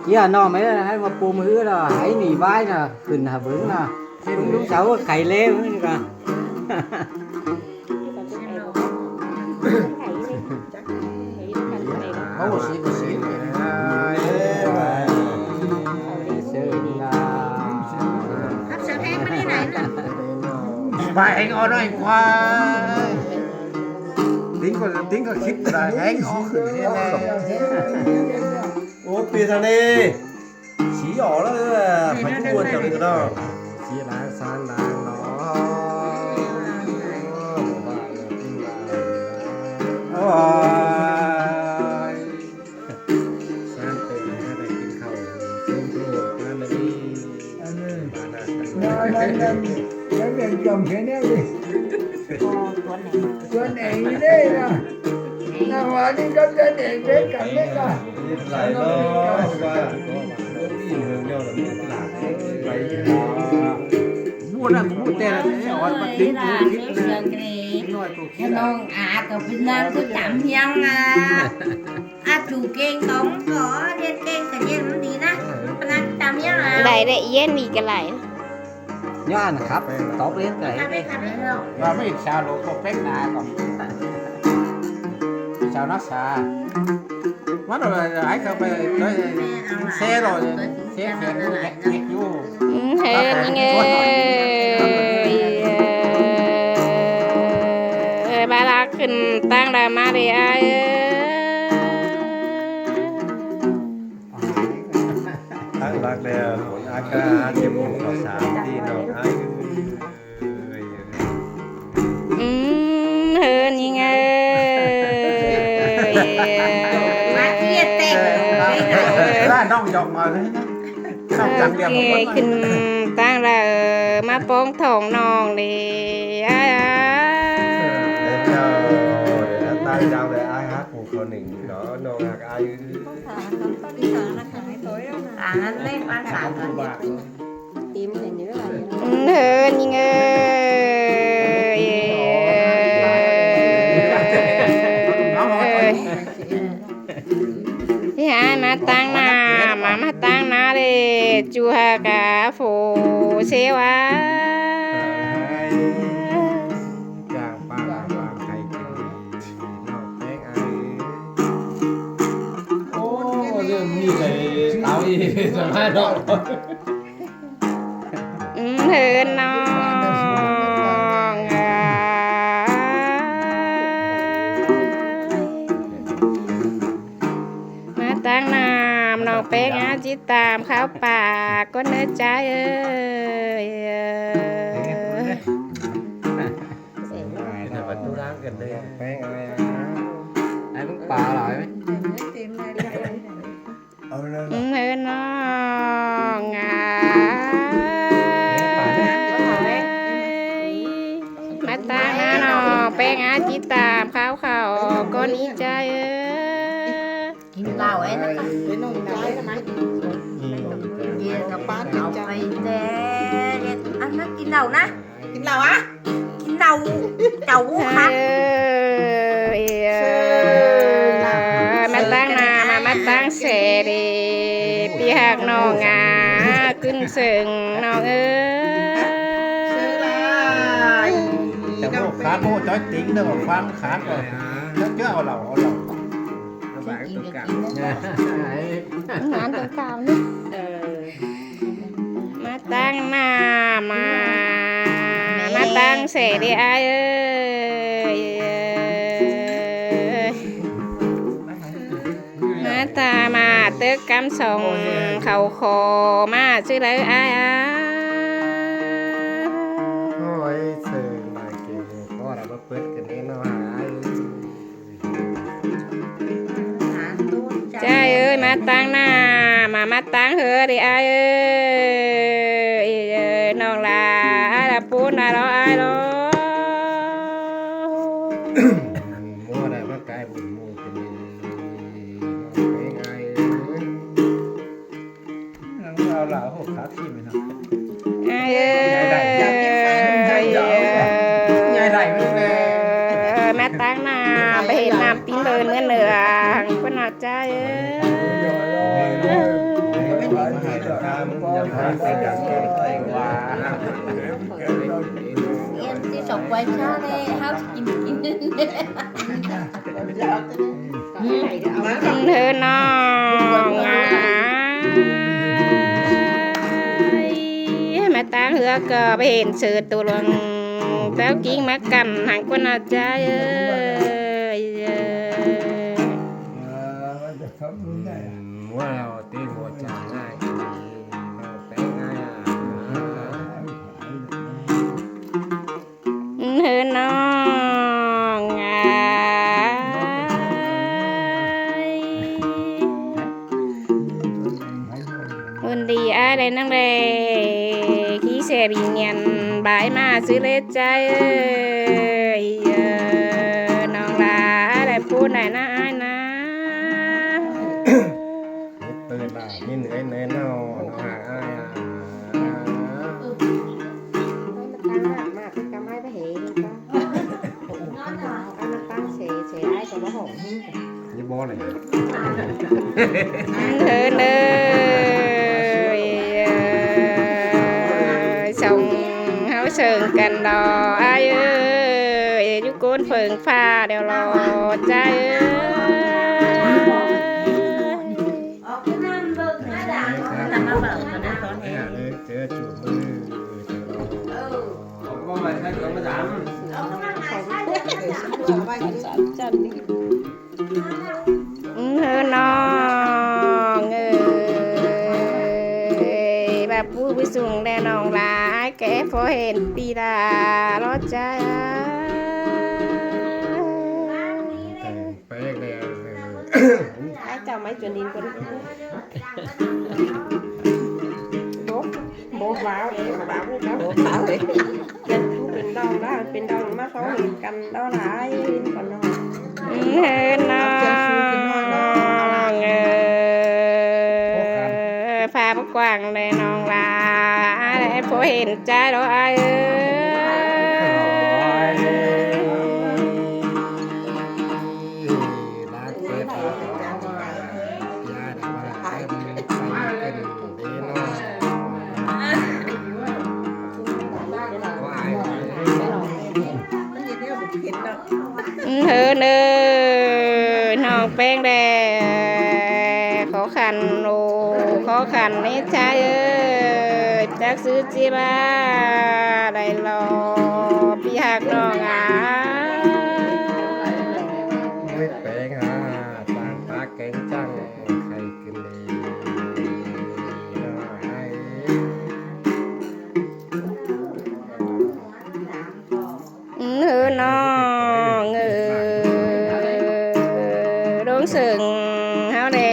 ເອີຍ ນ້ອງໄມ່ໃຫ້ມາປູມຮືລະ ໃຫ້ໜີບາຍນະ ຂຶ້ນຫາເບິ່ງນະ ເບິ່ງລູກສາວໄຂ່ແລ້ວນີ້ກະ ເອົາ ສີກໍສີ ເອີ ເຊີນນະ ຮັບສະແພງມາໄດ້ໄດ໋ນະ ບາຍແຮງອອກໜ້ອຍກວ່າ ຕິງກໍ ຕິງກໍຄິດໄດ້ແຮງອອກຂຶ້ນແຮງ ໂອ້ ປີທະເນ ສີອອກແລ້ວເດີ ໄປທຸກຄົນຈັກເລີຍເນາະ ສີຫຼາຍສານຫຼາຍເນາະ ໂອ້ຍ ສານເຕີນຫາໄດ້ກິນເຂົ້າ ເຊີນໂທ ຟາມິລີ ອັນນີ້ ນັ້ນ ນັ້ນ ນັ້ນ ນັ້ນ ຈອມແຂນແນວນີ້ ຕົວເອງເດ້ນະ ນາງວ່ານີ້ກັບຕົວເອງເປັນກັນເດ້ນະ ຫຼາຍເນາະ ວ່າ ບໍ່ມີເລື່ອງແນວນັ້ນ ຫຼາຍໄປ ໝູ່ນັ້ນໝູ່ແຕ່ລະ ອອນມາຕິດ ເສຍງເກຣ ນ້ອຍໂຕ ນ້ອງອາກໍເປັນນາງຄືຈຳຮຽງນະ ອາ ສູເກັ່ງຂອງກໍຮຽນເກັ່ງກໍຮຽນມັນດີນະ ເອີ ມັນເປັນນາງຈຳຮຽງນະ ໄດ້ແລ້ວ ອີເຢັນມີກໍຫຼາຍ ຍ້ອນຄັບ ຕອບເລນໄກ ຄັບໄດ້ ຄັບໄດ້ເນາະ ວ່າໄມ່ຊາວໂລກໍເປັກນາກໍ ຊາວນັກສາ ມັນເອົາໄປ ໃຫ້ເຂົາໄປ ເຊໂລ ເຊແຂນ ເຮັດຢູ່ ອືມ ເຮີ ນີ້ເອີຍ ເອີຍ ບາລາຂຶ້ນຕັ້ງລາມາເດອ້າຍເອີຍ ຕັ້ງຫຼັກແລ້ວ ຄົນອາກາດ ເຈັບຫົວເຂົ້າສາມ ທີ່ນ້ອງອ້າຍ ອືມ ເຮີ ຍິງເອີຍ ມາເທຍແຕກ ລ້ານນ້ອງຢອກມາເລີຍນະ ເອີ ເອີ ຂຶ້ນຕັ້ງລະ ເອີ ມາປ້ອງທ້ອງນ້ອງເດ ອ້າຍ ເອີ ຕາຍດາວເລີຍ ອ້າຍຮັກຜູ້ຄົນໜຶ່ງເນາະ ນ້ອງຮັກອ້າຍ ອືມ ເຮີ ຍິງເອີຍ ເອີຍ ເອີຍ ພີ່ອ້າຍມາຕັ້ງໜ້າ ມາ ມາຕັ້ງໜ້າເດ ຈູຮາກາໂຟເຊວາ ຈາງປາກວາງໄຂ່ກິນດີ ນ້ອງແປ້ງອາຍ ໂອ້ ເລື່ອງນີ້ໄດ້ເອົາອີກສະບາຍເນາະ. ອືມ ເຮີ ນ້ອງເອີຍ ມາຕັກນ້ຳ ນ້ອງແປ້ງອາຈິດຕາມເຂົ້າປາກກ່ອນເດີໃຈເອີຍ. ປະຕູລ້າງກັນເດີ ແປ້ງອາຍ ໃຫ້ມຶງປາຫຼາຍ. ເອີ ນ້ອງອາ ມາຕາງນະນ້ອງແປ້ງອາ ຕິດຕາມຂ່າວເຂົ້າກ່ອນອີກຈ້າເອີຍ. ກິນເຫຼົ້າໄອ້ນະ ໄປໜອງຊາຍນະມາ ເຢັນກັບປ້ານເອົາໄປແຕ່ ອັນນັ້ນກິນເຫຼົ້ານະ. ກິນເຫຼົ້າອະ ກິນເຫຼົ້າ ເຈົ້າ ເອີ ມາຕັ້ງໜ້າ ມາຕັ້ງແສເດ ພີ່ຮັກນ້ອງອາ ຂຶ້ນເຊິ່ງນ້ອງເອີຍ. ເຈົ້າບໍ່ຂາດບໍ່ຈ້ອຍຕິງເດີ ຟັງຂາດ ເຈົ້າເອົາເຫຼົ້າ ເອົາເຫຼົ້າ ງານຕົງກາມນີ້ ເອີ. ມາຕັ້ງໜ້າມາ ມາຕັ້ງແສເດອ້າຍເອີຍ ມາຕາມາເຕີກຳສອງເຂົາຂໍມາຊື່ໃດອ້າຍ. ໂອ້ຍ ເຊີນມາເກັ່ງພໍລະ ມາເປີດກັນເອງເນາະອ້າຍ. ຈ້າເອີຍ ມາຕັ້ງໜ້າ ມາ ມາຕັ້ງເຮີເດອ້າຍເອີຍ ນ້ອງຫຼ້າ ອ້າຍລະປູນ ອ້າຍລໍ ອ້າຍລໍ. ບໍ່ໄດ້ມາກາຍບຸນໝູ່ເປັນເອງອ້າຍເອີຍ. ເອົາລະ ໂອ້ ຂາດທີ່ໄປເນາະ ອ້າຍເອີຍ ມາຕັ້ງໜ້າ ໄປເຮັດນ້ຳປີ້ນເດີນເມືອເໜືອ ຄົນໜ້າໃຈເອີຍ. ອຽນຊິສອກໄວຊາເດ້ ເຮົາຊິກິນ ກິນ ເດີນ້ອງອ້າຍ ມາຕາງເຮືອກໍໄປເຫັນເສີດໂຕຫຼວງ ແລ້ວກິ້ງມາກັນຫັງກວ່າໜ້າໃຈເອີຍ. ອືມ ວ່າເອົາຕິຫົວຈາງງ່າຍອີ່ຫຼີ ນ້ອງແປ້ງອ້າຍ ເຮີນ້ອງອ້າຍ ບຸນດີອ້າຍໄດ້ນັ່ງແລ ຂີ່ແຊບີນຽນບາຍມາຊື່ເລໃຈເອີຍ ເອີ ນ້ອງຫຼ້າໄດ້ປູນໄດ້ນາອ້າຍນາ. ເຮັດເປີດລະມີເໜື່ອຍເໜີເນາະ ນ້ອງອ້າຍ ອ້າຍ ເອີຍ ມັນຕັ້ງໜ້າມາກຄືກຳໄມ້ໄປເຫ ເອົາມັນຕັ້ງເສ ເສອ້າຍກໍມາຫ້ອງ ນີ້ບໍ່ເລີຍ ເດີເດີ ເອີຍ ເອີຍ ສົ່ງເຮົາເຊິ່ງກັນດອກອ້າຍເອີຍ ຢູ່ໂກນເຜິ້ງຟ້າດຽວຫຼໍ່ໃຈເອີຍ. ອອກມາເບິ່ງມາດາມ ເຈີຈູມື ເອີ ອອກມາໃໝ່ໃຊ້ເຄື່ອງມາດາມ ອອກມາໃໝ່ໃຊ້ເຄື່ອງມາດາມ ເອີ ນ້ອງເອີຍ ບາບປູ້ຜູ້ສູງແດ່ນ້ອງຫຼ້າ ແກ່ພໍເຫັນປີດາລໍໃຈ. ແປກແດ່ ໃຫ້ເຈົ້າໄມ້ຈວນດິນກ່ອນ ບໍ່ ບໍ່ວ້າວເອ ບໍ່ວ້າວເນາະ ບໍ່ວ້າວເລີຍ ເປັນຜູ້ເປັນດອງລະ ເປັນດອງມາເຂົ້າເຮັດກັນດອກຫຼາຍກ່ອນເນາະ ເອີ ນ້ອງເອີຍ ຟ້າບໍ່ກວ້າງແລນ້ອງຫຼ້າ ແລບໍ່ເຫັນໃຈດອກອ້າຍເອີຍ. ເຮີເນີ ນ້ອງແປ້ງແດ່ ຂໍຂັນ ໂອ ຂໍຂັນໃນໃຈເອີຍ ຈັກຊື່ຊິວ່າໄດ້ລໍພີ່ຮັກນ້ອງອາຍ ໂອ້ຍ ແປ້ງຫາ ຕ່າງປາກແກງຈັງ ໃຄຂຶ້ນດີນ້ອງອາຍ. ເຮີນ້ອງເອີ ລົງເຊິ່ງເຮົາແດ່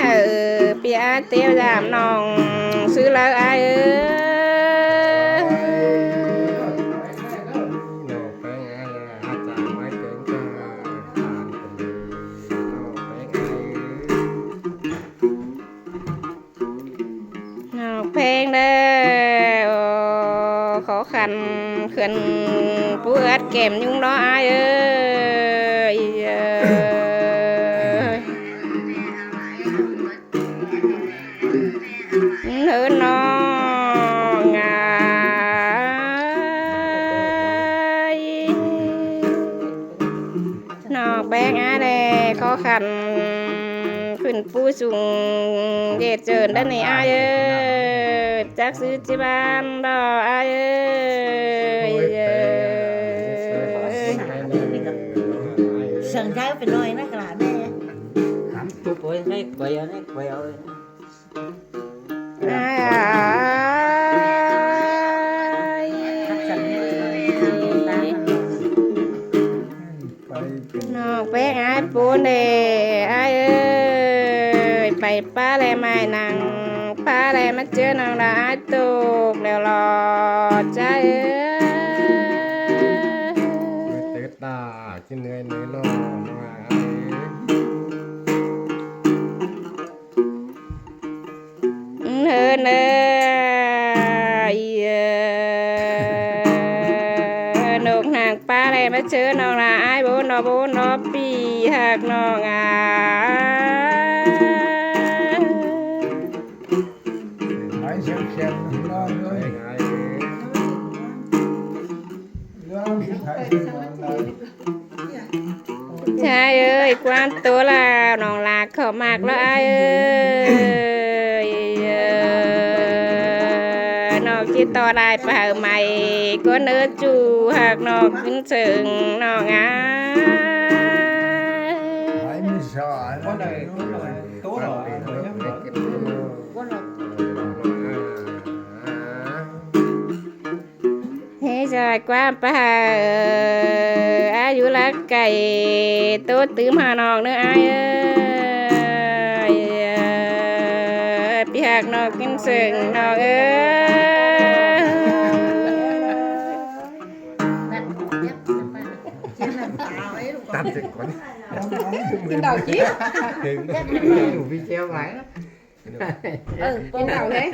ເຮີ ປຽກຕຽວຢາມນ້ອງຊື່ລາວອ້າຍເອີ. ນ້ອງແພງເດີ ໂອ ຂໍຂັນເຄື່ອນປູເອດແກ້ມຍຸງເນາະອ້າຍເອີຍ ເອີ ເຮີນ້ອງອາຍ. ນ້ອງແປ້ງອາຍແດ່ ຂໍຂັນຂຶ້ນປູສູງ ເຢດເຈີນເດີນີ້ອາຍເອີຍ ຈັກຊື່ຈິບານດອກອາຍເອີຍ ເອີຍ. ສັງເຈົ້າໄປໜ້ອຍນະກະລະແມ່ ຫຳຕຸບໂອ້ຍ ໃຫ້ກວຍເອົາ ໃຫ້ກວຍເອົາ. ອ້າຍ ນ້ອງແປ້ງອາຍປູເດ້ ອ້າຍເອີຍ ໄປປ້າແລໄມ້ນັ່ງ ປ້າແລມາເຈີນ້ອງລະອາຍໂຕກແລ້ວຫຼໍ່ໃຈເອີຍ. ເຕີດຕາ ຊິເໜື່ອຍເນີນ້ອງ ນ້ອງອາຍເອີຍ. ເຮີເນີ ເອີ ນົກນາງປ້າໄດ້ມາເຊີນນ້ອງລະອາຍ ໂບນອ ໂບນອ ປີ້ຮັກນ້ອງອາຍ. ຊາຍເອີຍ ກວານໂຕລາວ ນ້ອງລາກເຂົ້າມາກແລ້ວອ້າຍເອີຍ. ນ້ອງຊິຕໍ່ລາຍປາໃໝ່ ກວນເອີຈູຮັກນ້ອງຂຶ້ນເຊິ່ງນ້ອງອ້າຍ. ເຮສາຍກວ້າງປາ ອາຍຸລັກໄກ່ ໂຕຕື່ມຫານ້ອງເດີອ້າຍເອີຍ. ພີ່ຮັກນ້ອງກິນເຊິ່ງນ້ອງເອີຍ. ຕັດເສຍກ່ອນ ກິນດອກຈິ ເຖິງຢູ່ພີ່ແກ້ວໄວ້. ເອີ ກິນເຂົ້າເດ້.